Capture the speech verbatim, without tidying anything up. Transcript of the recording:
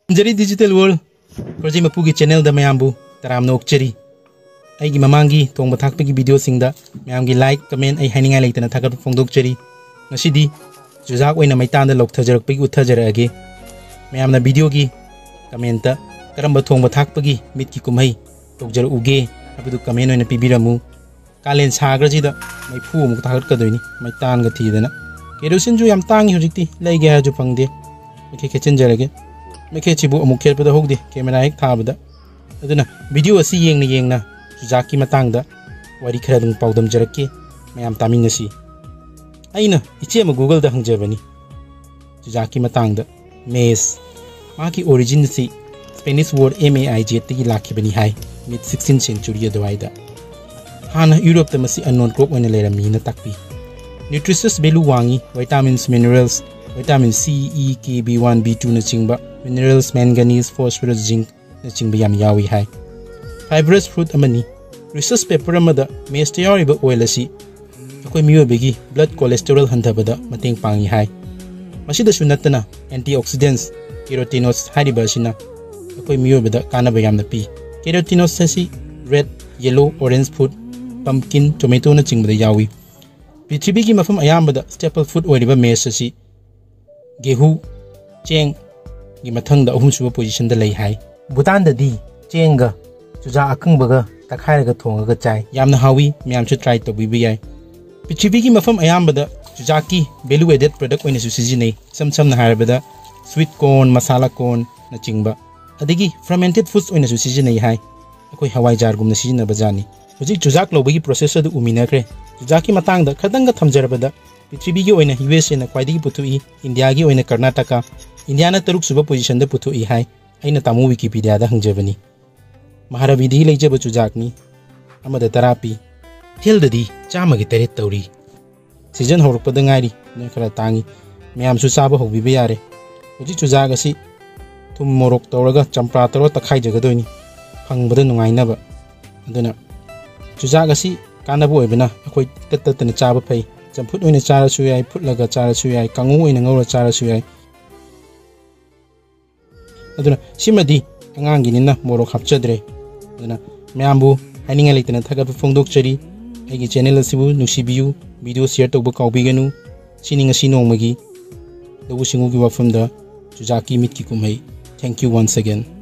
ꯈꯨꯔꯨꯝꯖꯔꯤ Digital World ꯈꯣꯔꯖꯤ ꯃꯄꯨꯒꯤ channelꯗ ꯃꯌꯥꯝꯕꯨ ꯇꯔꯥꯝꯅ ꯑꯣꯛꯆꯔꯤ꯫ ꯑꯩꯒꯤ ꯃꯃꯥꯡꯒꯤ ꯊꯣꯡꯕ ꯊꯥꯛꯄꯒꯤ videoꯁꯤꯡꯗ ꯃꯌꯥꯝꯒꯤ like, comment ꯑꯩ ꯍꯥꯏꯅꯤꯡꯉꯥꯏ ꯂꯩꯇꯅ ꯊꯥꯒꯠꯄ ꯐꯣꯡꯗꯣꯛꯆꯔꯤ꯫ ꯉꯁꯤꯗꯤ ꯆꯨꯖꯥꯛ ꯑꯣꯏꯅ ꯃꯩꯇꯥꯟꯗ ꯂꯧꯊꯖꯔꯛꯄꯒꯤ ꯎꯠꯊꯖꯔꯛꯑꯒꯦ꯫ ꯃꯌꯥꯝꯅ videoꯒꯤ commentꯇ ꯀꯔꯝꯕ ꯊꯣꯡꯕ ꯊꯥꯛꯄꯒꯤ ꯃꯤꯠꯀꯤ ꯀꯨꯝꯍꯩ ꯇꯧꯖꯔꯛꯎꯒꯦ ꯍꯥꯏꯕꯗꯨ comment ꯑꯣꯏꯅ ꯄꯤꯕꯤꯔꯝꯃꯨ꯫ ꯀꯥꯂꯦꯟ ꯁꯥꯈ꯭ꯔꯁꯤꯗ ꯃꯩꯐꯨ ꯑꯃꯨꯛ ꯊꯥꯒꯠꯀꯗꯣꯏꯅꯤ, ꯃꯩꯇꯥꯟꯒ ꯊꯤꯗꯅ꯫ ꯀꯦꯔꯣꯁꯤꯟꯁꯨ ꯌꯥꯝ ꯇꯥꯡꯉꯤ ꯍꯧꯖꯤꯛꯇꯤ, ꯂꯩꯒꯦ ꯍꯥꯏꯔꯁꯨ ꯐꯪꯗꯦ꯫ ꯃꯩꯈꯦꯠ ꯈꯦꯠꯆꯤꯟꯖꯔꯒꯦ꯫ ꯃꯩꯈꯦꯠꯁꯤꯕꯨ ꯑꯃꯨꯛ ꯈꯦꯠꯄꯗ ꯍꯧꯗꯦ, camera ꯍꯦꯛ ꯊꯥꯕꯗ꯫ ꯑꯗꯨꯅ video ꯑꯁꯤ ꯌꯦꯡꯅ ꯌꯦꯡꯅ ꯆꯨꯖꯥꯛꯀꯤ ꯃꯇꯥꯡꯗ ꯋꯥꯔꯤ ꯈꯔ ꯑꯗꯨꯝ ꯄꯥꯎꯗꯝꯖꯔꯛꯀꯦ, ꯃꯌꯥꯝ ꯇꯥꯃꯤꯟꯅꯁꯤ꯫ ꯑꯩꯅ ꯏꯆꯦ ꯑꯃ Googleꯗ ꯍꯪꯖꯕꯅꯤ ꯆꯨꯖꯥꯛꯀꯤ ꯃꯇꯥꯡꯗ꯫ Maize꯫ ꯃꯍꯥꯛꯀꯤ origin ꯑꯁꯤ Spanish word M A I Zꯗꯒꯤ ꯂꯥꯛꯈꯤꯕꯅꯤ high, mid sixteenth century ꯑꯗꯨꯋꯥꯏꯗ꯫ ꯍꯥꯟꯅ Europeꯇ ꯃꯁꯤ unknown crop ꯑꯣꯏꯅ ꯂꯩꯔꯝꯃꯤꯅ ꯇꯥꯛꯄꯤ꯫ Nutritious value ꯋꯥꯡꯉꯤ, vitamins, minerals, vitamin C, E, K, B one, B twoꯅꯆꯤꯡꯕ minerals, manganese, phosphorus, zincꯅꯆꯤꯡꯕ ꯌꯥꯝ ꯌꯥꯎꯏ ꯍꯥꯏ꯫ Fibrous fruit ꯑꯃꯅꯤ꯫ Research paper ꯑꯃꯗ maizeꯇ ꯌꯥꯎꯔꯤꯕ oil ꯑꯁꯤ ꯑꯩꯈꯣꯏ ꯃꯤꯑꯣꯏꯕꯒꯤ blood cholesterol ꯍꯟꯊꯕꯗ ꯃꯇꯦꯡ ꯄꯥꯡꯏ ꯍꯥꯏ꯫ ꯃꯁꯤꯗꯁꯨ ꯅꯠꯇꯅ antioxidants, carotenoids ꯍꯥꯏꯔꯤꯕ ꯑꯁꯤꯅ ꯑꯩꯈꯣꯏ ꯃꯤꯑꯣꯏꯕꯗ ꯀꯥꯟꯅꯕ ꯌꯥꯝꯅ ꯄꯤ꯫ Carotenoids ꯑꯁꯤ red, yellow, orange food, pumpkin, tomatoꯅꯆꯤꯡꯕꯗ ꯌꯥꯎꯏ꯫ ꯄ꯭ꯔꯤꯊꯤꯕꯤꯒꯤ ꯃꯐꯝ ꯑꯌꯥꯝꯕꯗ staple food ꯑꯣꯏꯔꯤꯕ maize ꯑꯁꯤ ꯒꯦꯍꯨ, ꯆꯦꯡꯒꯤ ꯃꯊꯪꯗ ꯑꯍꯨꯝꯁꯨꯕ positionꯗ ꯂꯩ ꯍꯥꯏ꯫ ꯚꯨꯇꯥꯟꯗꯗꯤ ꯆꯦꯡꯒ ꯆꯨꯖꯥꯛ ꯑꯀꯪꯕꯒ ꯇꯛꯈꯥꯏꯔꯒ ꯊꯣꯡꯉꯒ ꯆꯥꯏ꯫ ꯌꯥꯝꯅ ꯍꯥꯎꯏ, ꯃꯌꯥꯝꯁꯨ try ꯇꯧꯕꯤꯕ ꯌꯥꯏ꯫ ꯄ꯭ꯔꯤꯊꯤꯕꯤꯒꯤ ꯃꯐꯝ ꯑꯌꯥꯝꯕꯗ ꯆꯨꯖꯥꯛꯀꯤ value added product ꯑꯣꯏꯅꯁꯨ ꯁꯤꯖꯤꯟꯅꯩ꯫ ꯏꯁꯝ ꯁꯝꯅ ꯍꯥꯏꯔꯕꯗ sweet corn, masala cornꯅꯆꯤꯡꯕ꯫ ꯑꯗꯒꯤ fermented foods ꯑꯣꯏꯅꯁꯨ ꯁꯤꯖꯤꯟꯅꯩ ꯍꯥꯏ꯫ ꯑꯩꯈꯣꯏ ꯍꯋꯥꯏꯖꯥꯔꯒꯨꯝꯅ ꯁꯤꯖꯤꯟꯅꯕ ꯖꯥꯠꯅꯤ꯫ ꯍꯧꯖꯤꯛ ꯆꯨꯖꯥꯛ ꯂꯧꯕꯒꯤ process ꯑꯗꯨ ꯎꯃꯤꯟꯅꯈ꯭ꯔꯦ꯫ ꯆꯨꯖꯥꯛꯀꯤ ꯃꯇꯥꯡꯗ ꯈꯇꯪꯒ ꯊꯝꯖꯔꯕꯗ ꯄ꯭ꯔꯤꯊꯤꯕꯤꯒꯤ ꯑꯣꯏꯅ USAꯅ ꯈ꯭ꯋꯥꯏꯗꯒꯤ ꯄꯨꯊꯣꯛꯏ, ꯏꯟꯗꯤꯌꯥꯒꯤ ꯑꯣꯏꯅ ꯀꯔꯅꯥꯇꯀꯥ, ꯏꯟꯗꯤꯌꯥꯅ ꯇꯔꯨꯛꯁꯨꯕ positionꯗ ꯄꯨꯊꯣꯛꯏ ꯍꯥꯏ꯫ ꯑꯩꯅ ꯇꯥꯃꯣ Wikipediaꯗ ꯍꯪꯖꯕꯅꯤ꯫ ꯃꯍꯥꯔꯥꯕꯤꯗꯒꯤ ꯂꯩꯖꯕ ꯆꯨꯖꯥꯛꯅꯤ꯫ ꯑꯃꯗ ꯇꯔꯥ ꯄꯤ꯫ ꯀꯩꯊꯦꯜꯗꯗꯤ ꯆꯥꯝꯃꯒꯤ ꯇꯔꯦꯠ ꯇꯧꯔꯤ꯫ Season ꯍꯧꯔꯛꯄꯗ ꯉꯥꯏꯔꯤ, ꯑꯗꯨꯅ ꯈꯔ ꯇꯥꯡꯉꯤ꯫ ꯃꯌꯥꯝꯁꯨ ꯆꯥꯕ ꯍꯧꯕꯤꯕ ꯌꯥꯔꯦ꯫ ꯍꯧꯖꯤꯛ ꯆꯨꯖꯥꯛ ꯑꯁꯤ ꯊꯨꯝ ꯃꯣꯔꯣꯛ ꯇꯧꯔꯒ ꯆꯝꯄ꯭ꯔꯥ ꯇꯧꯔꯒ ꯇꯛꯈꯥꯏꯖꯒꯗꯣꯏꯅꯤ, ꯐꯪꯕꯗ ꯅꯨꯡꯉꯥꯏꯅꯕ꯫ ꯑꯗꯨꯅ ꯆꯨꯖꯥꯛ ꯑꯁꯤ ꯀꯥꯟꯅꯕ ꯑꯣꯏꯕꯅ ꯑꯩꯈꯣꯏ ꯇꯠ ꯇꯠꯇꯅ ꯆꯥꯕ ꯐꯩ꯫ ꯆꯝꯐꯨꯠ ꯑꯣꯏꯅ ꯆꯥꯔꯁꯨ ꯌꯥꯏ, ꯐꯨꯠꯂꯒ ꯆꯥꯔꯁꯨ ꯌꯥꯏ, ꯀꯥꯡꯉꯧ ꯑꯣꯏꯅ ꯉꯧꯔ ꯆꯥꯔꯁꯨ ꯌꯥꯏ꯫ ꯑꯗꯨꯅ ꯁꯤꯃꯗꯤ ꯑꯉꯥꯡꯒꯤꯅꯤꯅ ꯃꯣꯔꯣꯛ ꯍꯥꯞꯆꯗ꯭ꯔꯦ꯫ ꯑꯗꯨꯅ ꯃꯌꯥꯝꯕꯨ ꯍꯥꯏꯅꯤꯡꯉꯥꯏ ꯂꯩꯇꯅ ꯊꯥꯒꯠꯄ ꯐꯣꯡꯗꯣꯛꯆꯔꯤ꯫ ꯑꯩꯒꯤ channel ꯑꯁꯤꯕꯨ ꯅꯨꯡꯁꯤꯕꯤꯌꯨ, video share ꯇꯧꯕ ꯀꯥꯎꯕꯤꯒꯅꯨ꯫ ꯁꯤꯅꯤ ꯉꯁꯤ ꯅꯣꯡꯃꯒꯤ ꯂꯧꯎ ꯁꯤꯡꯎꯒꯤ ꯋꯥꯐꯝꯗ ꯆꯨꯖꯥꯛꯀꯤ ꯃꯤꯠꯀꯤ ꯀꯨꯝꯍꯩ꯫ Thank you once again꯫